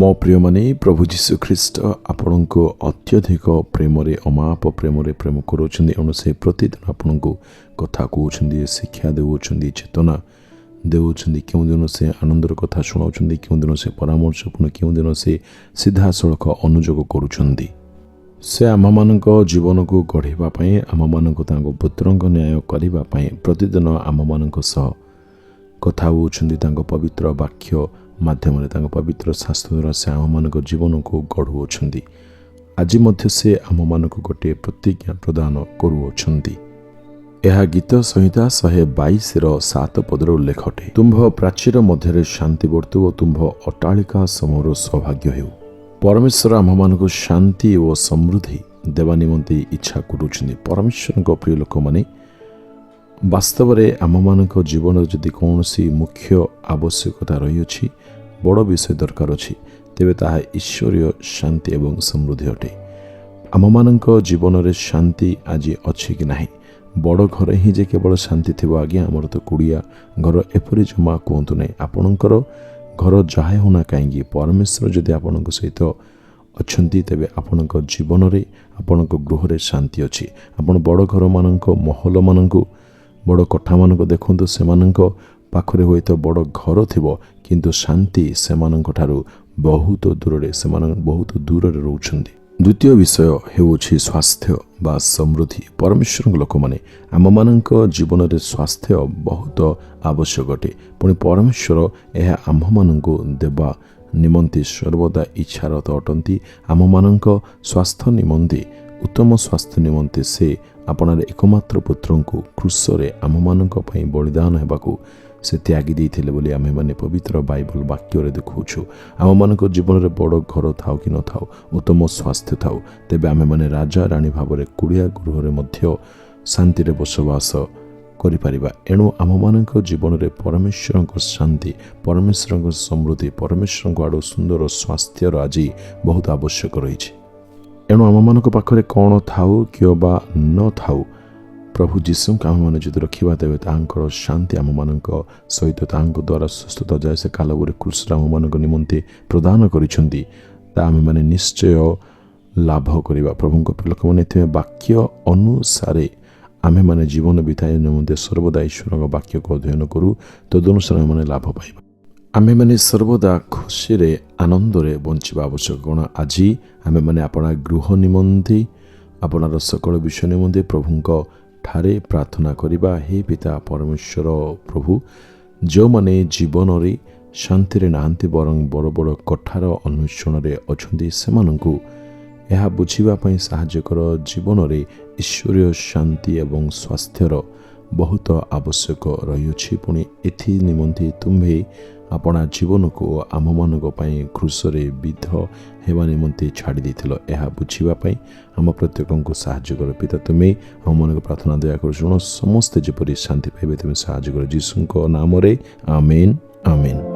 ମୋ ପ୍ରିୟମାନେ, ପ୍ରଭୁ ଯୀଶୁ ଖ୍ରୀଷ୍ଟ ଆପଣଙ୍କୁ ଅତ୍ୟଧିକ ପ୍ରେମରେ, ଅମାପ ପ୍ରେମରେ ପ୍ରେମ କରୁଛନ୍ତି। ଏଣୁ ସେ ପ୍ରତିଦିନ ଆପଣଙ୍କୁ କଥା କହୁଛନ୍ତି, ଶିକ୍ଷା ଦେଉଛନ୍ତି, ଚେତନା ଦେଉଛନ୍ତି। କେଉଁଦିନ ସେ ଆନନ୍ଦର କଥା ଶୁଣାଉଛନ୍ତି, କେଉଁଦିନ ସେ ପରାମର୍ଶ, ପୁଣି କେଉଁଦିନ ସେ ସିଧାସଳଖ ଅନୁଯୋଗ କରୁଛନ୍ତି। ସେ ଆମମାନଙ୍କ ଜୀବନକୁ ଗଢ଼ିବା ପାଇଁ, ଆମମାନଙ୍କୁ ତାଙ୍କ ପୁତ୍ରଙ୍କ ନ୍ୟାୟ କରିବା ପାଇଁ ପ୍ରତିଦିନ ଆମମାନଙ୍କ ସହ କଥା ହେଉଛନ୍ତି। ତାଙ୍କ ପବିତ୍ର ବାକ୍ୟ ମାଧ୍ୟମରେ, ତାଙ୍କ ପବିତ୍ର ଶାସ୍ତ୍ର ଦ୍ୱାରା ସେ ଆମମାନଙ୍କ ଜୀବନକୁ ଗଢ଼ୁଅଛନ୍ତି। ଆଜି ମଧ୍ୟ ସେ ଆମମାନଙ୍କୁ ଗୋଟିଏ ପ୍ରତିଜ୍ଞା ପ୍ରଦାନ କରୁଅଛନ୍ତି। ଏହା ଗୀତ ସଂହିତା 122ର 7 ପଦର ଉଲ୍ଲେଖ ଅଟେ। ତୁମ୍ଭ ପ୍ରାଚୀର ମଧ୍ୟରେ ଶାନ୍ତି ବର୍ତ୍ତୁ ଓ ତୁମ୍ଭ ଅଟ୍ଟାଳିକା ସମୂହର ସୌଭାଗ୍ୟ ହେଉ। ପରମେଶ୍ୱର ଆମ୍ଭମାନଙ୍କୁ ଶାନ୍ତି ଓ ସମୃଦ୍ଧି ଦେବା ନିମନ୍ତେ ଇଚ୍ଛା କରୁଛନ୍ତି। ପରମେଶ୍ୱରଙ୍କ ପ୍ରିୟ ଲୋକମାନେ, ବାସ୍ତବରେ ଆମ୍ଭମାନଙ୍କ ଜୀବନରେ ଯଦି କୌଣସି ମୁଖ୍ୟ ଆବଶ୍ୟକତା ରହିଅଛି, ବଡ଼ ବିଷୟ ଦରକାର ଅଛି, ତେବେ ତାହା ଈଶ୍ୱରୀୟ ଶାନ୍ତି ଏବଂ ସମୃଦ୍ଧି ଅଟେ। ଆମ୍ଭମାନଙ୍କ ଜୀବନରେ ଶାନ୍ତି ଆଜି ଅଛି କି ନାହିଁ? ବଡ଼ ଘରେ ହିଁ ଯେ କେବଳ ଶାନ୍ତି ଥିବ ଆଜ୍ଞା, ଆମର ତ କୁଡ଼ିଆ ଘର, ଏପରି ଜମା କୁହନ୍ତୁ ନାହିଁ। ଆପଣଙ୍କର ଘର ଯାହା ହେଉନା କାହିଁକି, ପରମେଶ୍ୱର ଯଦି ଆପଣଙ୍କ ସହିତ ଅଛନ୍ତି, ତେବେ ଆପଣଙ୍କ ଜୀବନରେ, ଆପଣଙ୍କ ଗୃହରେ ଶାନ୍ତି ଅଛି। ଆପଣ ବଡ଼ ଘରମାନଙ୍କ, ମହଲମାନଙ୍କୁ, ବଡ଼ କୋଠାମାନଙ୍କୁ ଦେଖନ୍ତୁ। ସେମାନଙ୍କ ପାଖରେ ହୁଏତ ବଡ଼ ଘର ଥିବ, କିନ୍ତୁ ଶାନ୍ତି ସେମାନଙ୍କ ଠାରୁ ବହୁତ ଦୂରରେ, ସେମାନେ ବହୁତ ଦୂରରେ ରହୁଛନ୍ତି। ଦ୍ୱିତୀୟ ବିଷୟ ହେଉଅଛି ସ୍ୱାସ୍ଥ୍ୟ ବା ସମୃଦ୍ଧି। ପରମେଶ୍ୱରଙ୍କ ଲୋକମାନେ, ଆମମାନଙ୍କ ଜୀବନରେ ସ୍ୱାସ୍ଥ୍ୟ ବହୁତ ଆବଶ୍ୟକ ଅଟେ। ପୁଣି ପରମେଶ୍ୱର ଏହା ଆମ୍ଭମାନଙ୍କୁ ଦେବା ନିମନ୍ତେ ସର୍ବଦା ଇଚ୍ଛାରତ ଅଟନ୍ତି। ଆମମାନଙ୍କ ସ୍ୱାସ୍ଥ୍ୟ ନିମନ୍ତେ, ଉତ୍ତମ ସ୍ୱାସ୍ଥ୍ୟ ନିମନ୍ତେ ସେ ଆପଣାର ଏକମାତ୍ର ପୁତ୍ରଙ୍କୁ କ୍ରୁଶରେ ଆମମାନଙ୍କ ପାଇଁ ବଳିଦାନ ହେବାକୁ ସେ ତ୍ୟାଗି ଦେଇଥିଲେ ବୋଲି ଆମେମାନେ ପବିତ୍ର ବାଇବଲ ବାକ୍ୟରେ ଦେଖାଉଛୁ। ଆମମାନଙ୍କ ଜୀବନରେ ବଡ଼ ଘର ଥାଉ କି ନଥାଉ, ଉତ୍ତମ ସ୍ୱାସ୍ଥ୍ୟ ଥାଉ, ତେବେ ଆମେମାନେ ରାଜା ରାଣୀ ଭାବରେ କୁଡ଼ିଆ ଗୃହରେ ମଧ୍ୟ ଶାନ୍ତିରେ ବସବାସ କରିପାରିବା। ଏଣୁ ଆମମାନଙ୍କ ଜୀବନରେ ପରମେଶ୍ୱରଙ୍କ ଶାନ୍ତି, ପରମେଶ୍ୱରଙ୍କ ସମୃଦ୍ଧି, ପରମେଶ୍ୱରଙ୍କ ଆଡ଼ୁ ସୁନ୍ଦର ସ୍ୱାସ୍ଥ୍ୟର ଆଜି ବହୁତ ଆବଶ୍ୟକ ରହିଛି। ଏଣୁ ଆମମାନଙ୍କ ପାଖରେ କ'ଣ ଥାଉ କିମ୍ବା ନଥାଉ, ପ୍ରଭୁ ଯୀଶୁଙ୍କୁ ଆମେମାନେ ଯଦି ରଖିବା, ତେବେ ତାହାଙ୍କର ଶାନ୍ତି ଆମମାନଙ୍କ ସହିତ, ତାହାଙ୍କ ଦ୍ୱାରା ସୁସ୍ଥତା, ଯାଏ ସେ କାଲବରୀ କ୍ରୁଶରେ ଆମମାନଙ୍କ ନିମନ୍ତେ ପ୍ରଦାନ କରିଛନ୍ତି, ତା ଆମେମାନେ ନିଶ୍ଚୟ ଲାଭ କରିବା। ପ୍ରଭୁଙ୍କ ଲୋକମାନେ, ଏଥିପାଇଁ ବାକ୍ୟ ଅନୁସାରେ ଆମ୍ଭେମାନେ ଜୀବନ ବିତାଇବା ନିମନ୍ତେ ସର୍ବଦା ଈଶ୍ୱରଙ୍କ ବାକ୍ୟକୁ ଅଧ୍ୟୟନ କରୁ। ତଦନୁସାରେ ଆମେମାନେ ଲାଭ ପାଇବା। ଆମ୍ଭେମାନେ ସର୍ବଦା ଖୁସିରେ, ଆନନ୍ଦରେ ବଞ୍ଚିବା ଆବଶ୍ୟକ। କ'ଣ ଆଜି ଆମ୍ଭେମାନେ ଆପଣା ଗୃହ ନିମନ୍ତେ, ଆପଣାର ସକଳ ବିଷୟ ନିମନ୍ତେ ପ୍ରଭୁଙ୍କ ଠାରେ ପ୍ରାର୍ଥନା କରିବା। ହେ ପିତା ପରମେଶ୍ୱର ପ୍ରଭୁ, ଯେଉଁମାନେ ଜୀବନରେ ଶାନ୍ତିରେ ନାହାନ୍ତି, ବରଂ ବଡ଼ ବଡ଼ କୋଠାର ଅନ୍ୱେଷଣରେ ଅଛନ୍ତି, ସେମାନଙ୍କୁ ଏହା ବୁଝିବା ପାଇଁ ସାହାଯ୍ୟ କର, ଜୀବନରେ ଈଶ୍ୱରୀୟ ଶାନ୍ତି ଏବଂ ସ୍ୱାସ୍ଥ୍ୟର ବହୁତ ଆବଶ୍ୟକ ରହିଅଛି। ପୁଣି ଏଥି ନିମନ୍ତେ ତୁମ୍ଭେ ଆପଣା ଜୀବନକୁ ଆମ୍ଭମାନଙ୍କ ପାଇଁ କ୍ରୁଶରେ ବିଦ୍ଧ ହେବା ନିମନ୍ତେ ଛାଡ଼ି ଦେଇଥିଲ। ଏହା ବୁଝିବା ପାଇଁ ଆମ ପ୍ରତ୍ୟେକଙ୍କୁ ସାହାଯ୍ୟ କର। ପିତା, ତୁମେ ଆମମାନଙ୍କ ପ୍ରାର୍ଥନା ଦୟାକରି ଶୁଣ। ସମସ୍ତେ ଯେପରି ଶାନ୍ତି ପାଇବେ, ତୁମେ ସାହାଯ୍ୟ କର। ଯୀଶୁଙ୍କ ନାମରେ ଆମେନ୍, ଆମେନ୍।